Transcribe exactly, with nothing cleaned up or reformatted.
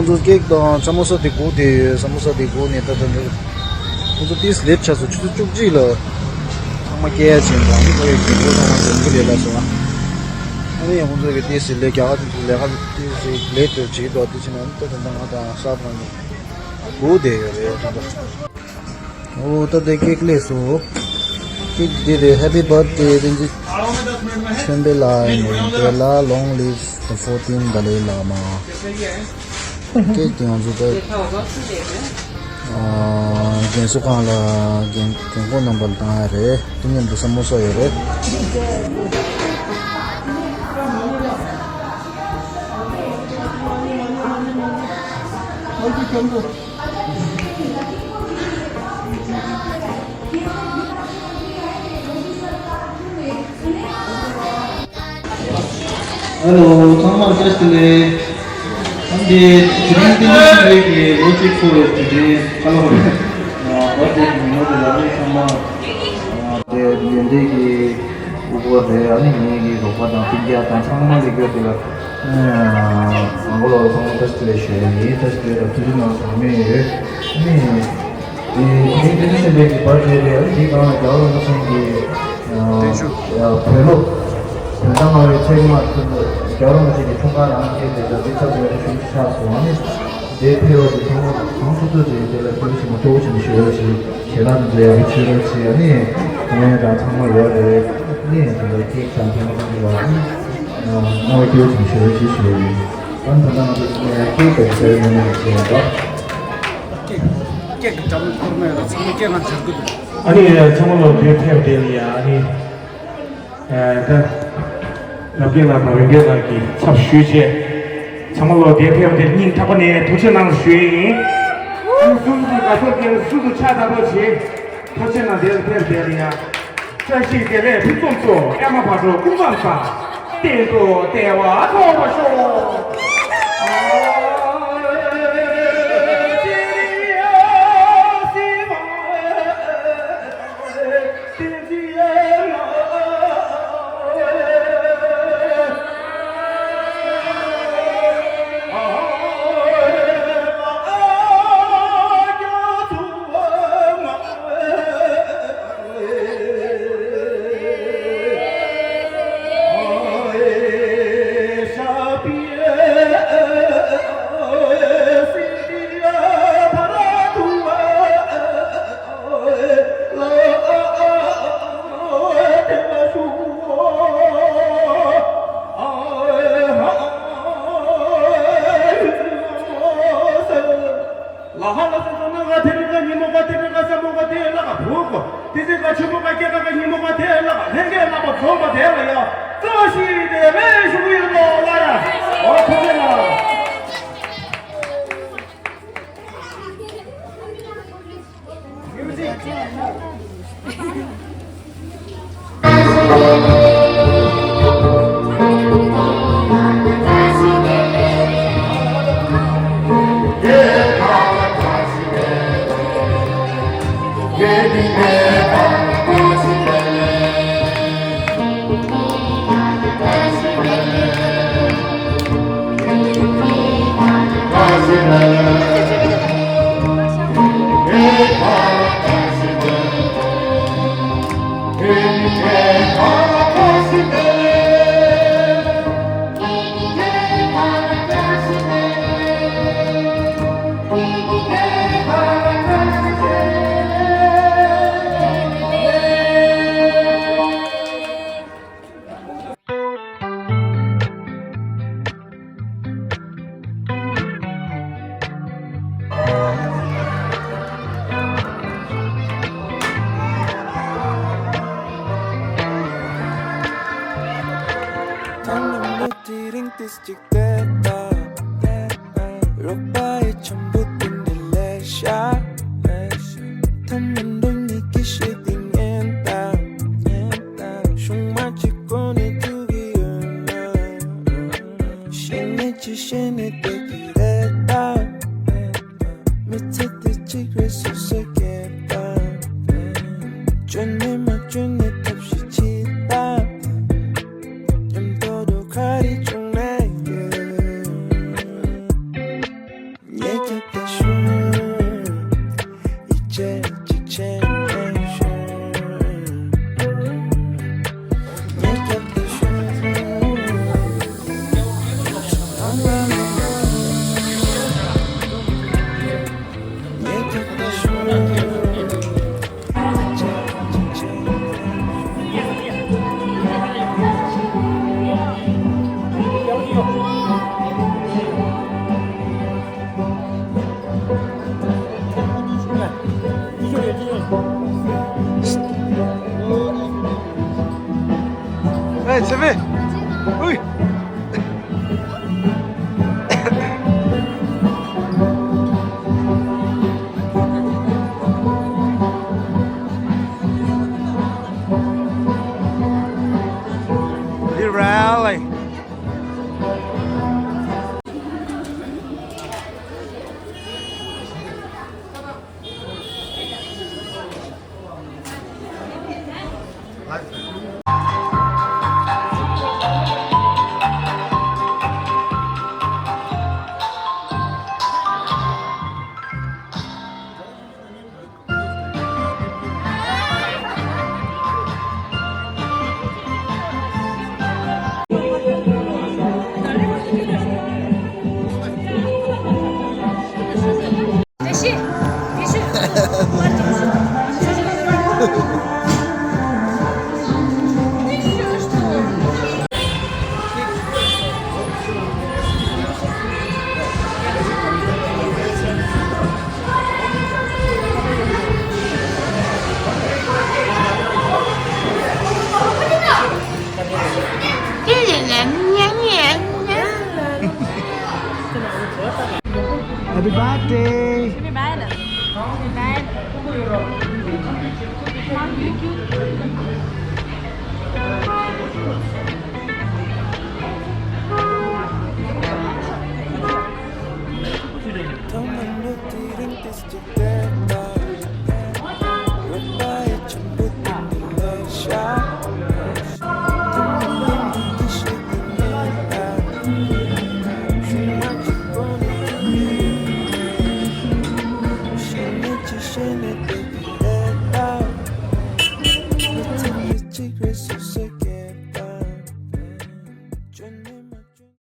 ཁོང་ཚོ་ཀེག་དང་ས་མོ་ས་དེ་སྒུག་བསྡད་ཡོད། ས་མོ་ས་དེ་སྒུག་ནས་ད་ལྟ་འདིར་ཁོང་ཚོ་ཏིས་ལེད་ཆགས་སོང་། ཆུ་ཚོད་བཅུ་གཅིག་ལ་ཚང་མ་སྐྱེལ་ཡ་བྱས་འདུག་ཨ་ནི་ཁོ་ཡི་རྒན་པོ་ཚང་མ་འཛོམས་ཀྱི་རེད་ལབ་སོང་། ཨ་ནི་ཁོང་ཚོ་གི་ཏིས་ལེད་རྒྱ་གར་ལས་ཀ་ཏིས་ལེད་དུ་བྱེད་འདུག་དེ་བྱས་ན་ཨ་ནི་ད་ད་ལྟ་ང་དང་ས་བོན་ནས་སྒུག་བསྡད་ཡོད་རེད། ད་ལྟ། འོ་ད་ལྟ་ཀེག་སླེབས་སོང་། ཀེག་འདི་རེད། Happy birthday བསྟན་འཛིན་ཆོས་འཕེལ་ལགས་ཡིན། འདི་ལ་Long live the fourteen Dalai Lama། ཀེག་དེ་ང་ཚོ་ད་ཨ་རྒན་གསོ་ཁང་ལ་རྒན་རྒན་འཁོགས་རྣམ་པ་ལ་བཏང་ཡ་རེད། དེ་མཉམ་དུ་ས་མོ་ས་ཡོད་རེད། ཧེ་ལོ། ཚང་མར་བཀྲ་ཤིས་བདེ་ལེགས། ཨ་འདི་དེ་རིང་བསྟན་འཛིན་ཆོས་འཕེལ་གྱི་ལོ་གཅིག་འཁོར་བའི་དུས་དྲན་ཁ་ལོ་རེད། ཨ་བར་དེ་ཉིན་མོ་དེ་ལ་ནི་ཚང་མ་ཨ་དེ་ཡོན་ཏན་གྱི་དབུ་འཁོར་རེད། ཨ་ནི་ངེད་ཀྱི་རོགས་པ་དང་སྤུན་ཀྱག་དང་ཚང་མ་ལས་སྐྱོར་དེ་ལ་ཨ་མགོ་ལོག་ཚང་མ་བཀྲ་ཤིས་བདེ་ལེགས་ཞུ་ཡ་ཡིན། བཀྲ་ཤིས་བདེ་ལེགས་དང་ཐུགས་རྗེ་གནང་ཟེར་མེད་ཡོད། ཨ་ནི། དེ་དེ་ནས་སེམས་པའི་གི་བར་དེ་རེད། དེའི་སྒང་ལ་རྒྱལ་བ་རིན་པོ་ཆེ་གི་བོད་ལུགས་བོད་ཟླ་ལྔ་པའི་ཚེས་མ་ཐུན་དུ་རྒྱལ་བ་རིན་པོ་ཆེ་གི་འཁྲུངས་སྐར་རང་སྐྱེས་ཏེ་ད་དེ་ཚབ་ཏུ་ཡང་ཤུགས་ཆགས་སོང་བ་ནི། དེ་ཕེབས་པ་དེ་ཚང་མ་གང་ཐུབ་ཐུབ་ཅིག་དེ་ལ་སྐུ་ཞིག་མ་སྤྲོ་པོ་ཆེན་པོ་ཞུ་རོགས་ཞེས་ཞེ་དྲག་ཏུ་མཛད་ཡག་པོ་བྱེད་རོགས་ཞེས་ནི་ངས་དང་ཚང་མ་ཡོད་རེད། ནི་དེ་ལ་ཀེག་དང་དེ་མ་དང་དེ་ལ་ནི་སྣང་བ་སྐྱིད་པོ་ཆེན་པོ་ཞུ་རོགས་ཞེས་ཞུ་ཡོད། ཨ་ནི་ད་ལྟ་ང་ཚོ་ཀེག་དང་དེ་ལ་ཡོད་ན་ཞེས་པ། ཀེག་ཀེག་གི་འགྲམ་ལ་འཁོར་མེད་ལ་ཚང་མ་སྐད་ངན་འཇར་གི་འདུག་ཨ་ནི་ཚང་མ་ལོ་དེ་ཕེབས་དེ་ལ་ཡ་ཨ་ནི་ད་རབ་རྒྱས་ལགས་དང་འོན་རྒྱས་ལགས་ཀྱི་ཚབ་ཞུས་བྱས། ཚང་མ་ལོ་དེ་ཕེབས་དེ་སྙིང་ཐག་པ་ནས་ཐུགས་རྗེ་གནང་ཞུ་ཡི་ཡིན། སུ་སུ་དགའ་ཚོར་དེ་སུ་སུ་ཕྱག་དར་པོ་བྱེད། ཐུགས་རྗེ་གནང་དེ་ལ་ཕེབས་དེ་ལ་ཡ། བཀྲ་ཤིས་བདེ་ལེགས་ཕུན་སུམ་ཚོགས། ཨེ་མ་བག་དྲོ་ཀུན་བཟང་བཟང་། གཏན་དུ་བདེ་བ་ཐོབ་པར་ཤོག་ལ་ཧ་ལ་སོ་སོ་ན་ག་དེ་རི་ག་ཉི་མོ་ག་དེ་རི་ག་ས་མོ་ག་དེ་ལ་ག་བུ་གོ་དེ་ཚེ་ག་ཆུ་མོ་ག་སྐྱེ་ག་ག་ཉི་མོ་ག་དེ་ལ་ག་ལྷན་རྒྱས་ལ་བ་འཛོམས་པ་དེ་ལ་ཡ་བཀྲ་ཤིས་བདེ་ལེགས་ཞུ་གི་ཡོད་ལོ་ལ་ར། ཨོ་ཐུགས་རྗེ་གནང་། ད་ནི་མི་དེ་རིང་ཏིས་ཅིག་བསྡད་ད། རོགས་པ་ཡི་འཆམ་པོ་དེ་འདྲ་ལས་ཤ། ཐ་མ་འགྲོ་ཉིད་ཀྱི་ཤེས་དེ་ཉན་དང་། ཉན་དང་། ཤུང་མ་གཅིག་གོ་ནས་ཐུག་གི་ཡོད་ན། ཤེས་ནས་ཅི་ཤེས་ནས་བསྡད་ཀྱི་རེད་ད། མི་ཚེ་འདི་གཅིག་རེད་སོ་སོ་སྐྱེལ་དང་། བཅོས་ནས་མ་བཅོས་ནས་ཐབས་ཤེས་བྱེད་དང་། མཉམ་དུ་འགྲོ་ག་རེ་བྱུང་ན་ཡོད། Really? Happy birthday. Happy birthday.